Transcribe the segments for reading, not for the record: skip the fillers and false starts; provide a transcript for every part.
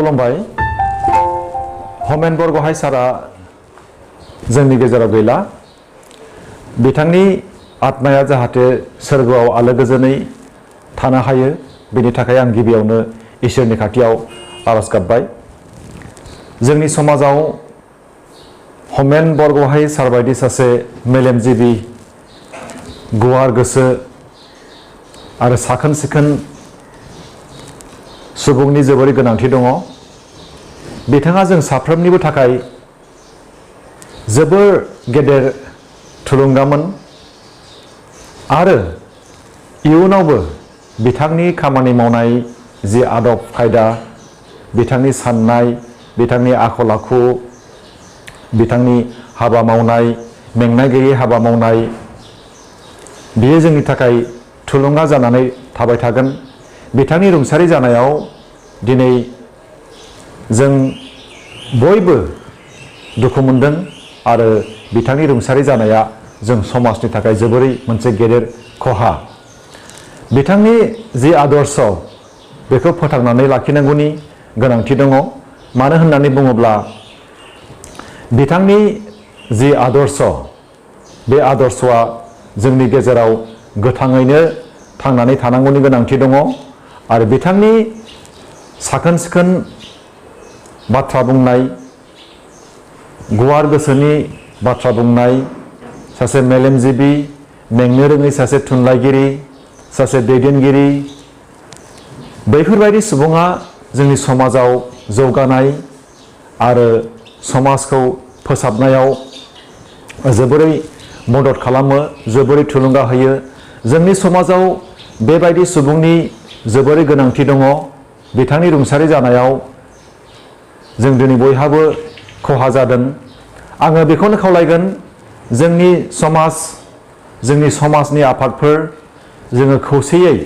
खुलुमबाय। बरग'ह सारा जोंनि गेजेराव गैला। बिथांनि आत्माया जाहाथे सोरगोआव आलो गोजोनै थानो हायो, बेनि थाखाय आं गिबियावनो इसोरनि खाथियाव आरज गाबबाय। जोंनि समाजाव बरग'ह सार बायदि सासे मेलेमजिबि, गुवार गोसो आरो साखोन सिखोन सुबुंनि जोबोरै गोनांथि दङ। बिथाङा जों साफ्रोमनिबो थाखाय जोबोर गेदेर थुलुंगामोन आरो इयुनावबो बिथांनि खामानि मावनाय जि आदब खायदा, बिथांनि साननाय, बिथांनि आखल आखु, बिथांनि हाबा मावनाय, मेंनाय गैयै हाबा मावनाय, बियो जोंनि थाखाय थुलुंगा जानानै थाबाय थागोन। बिथांनि रुंसारि जानायाव दिनै जों बयबो दुखु मोनदों आरो बिथांनि रुंसारि जानाया जों समाजनि थाखाय जोबोरै मोनसे गेदेर खहा। बिथांनि जि आदर्श बेखौ फोथांनानै लाखिनांगौनि गोनांथि दङ। मानो होननानै बुङोब्ला बिथांनि जि आदर्श, बे आदर्शआ जोंनि गेजेराव गोथाङैनो थांनानै थानांगौनि गोनांथि दङ आरो बिथांनि साखोन सिखोन बाथ्रा बुंनाय, गुवार गोसोनि बाथ्रा बुंनाय, सासे मेलेमजिबि, मेंनो रोङै सासे थुनलाइगिरि, सासे दैदेनगिरि, बैफोरबायदि सुबुङा जोंनि समाजाव जौगानाय आरो समाजखौ फोसाबनायाव जोबोरै मदद खालामो, जोबोरै थुलुंगा होयो। जोंनि समाजाव बेबायदि सुबुंनि जोबोरै गोनांथि दङ। बिथांनि रुंसारि जानायाव जों दिनै बयहाबो खहा जादों। आङो बेखौनो खावलायगोन, जोंनि समाज, जोंनि समाजनि आफादफोर, जोङो खौसेयै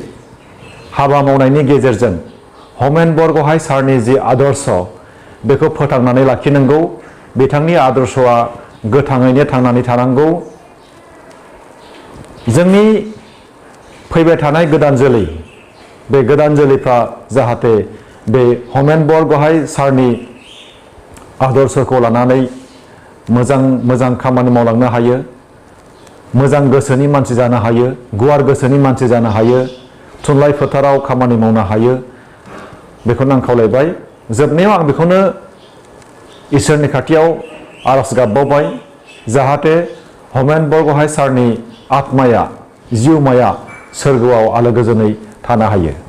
हाबा मावनायनि गेजेरजों बरग'ह सारनि जि आदर्श बेखौ फोथांनानै लाखिनांगौ। बिथांनि आदर्शआ गोथाङैनो थांनानै थानांगौ। जोंनि फैबाय थानाय गोदान जोलै, बे गोदान जोलैफ्रा जाहाथे बे बरग'ह सारनि आदर्शखौ लानानै मोजां खामानि मावलांनो हायो, मोजां गोसोनि मानसि जानो हायो, गुवार गोसोनि मानसि जानो हायो, थुनलाइ फोथाराव खामानि मावनो हायो, बेखौनो आं खावलायबाय। जोबनायाव आं बेखौनो इसोरनि खाथियाव आरज गाबबावबाय, जाहाथे बरग'ह सारनि आत्माया, जिउमाया सोरगोआव आलो गोजोनै थानो हायो।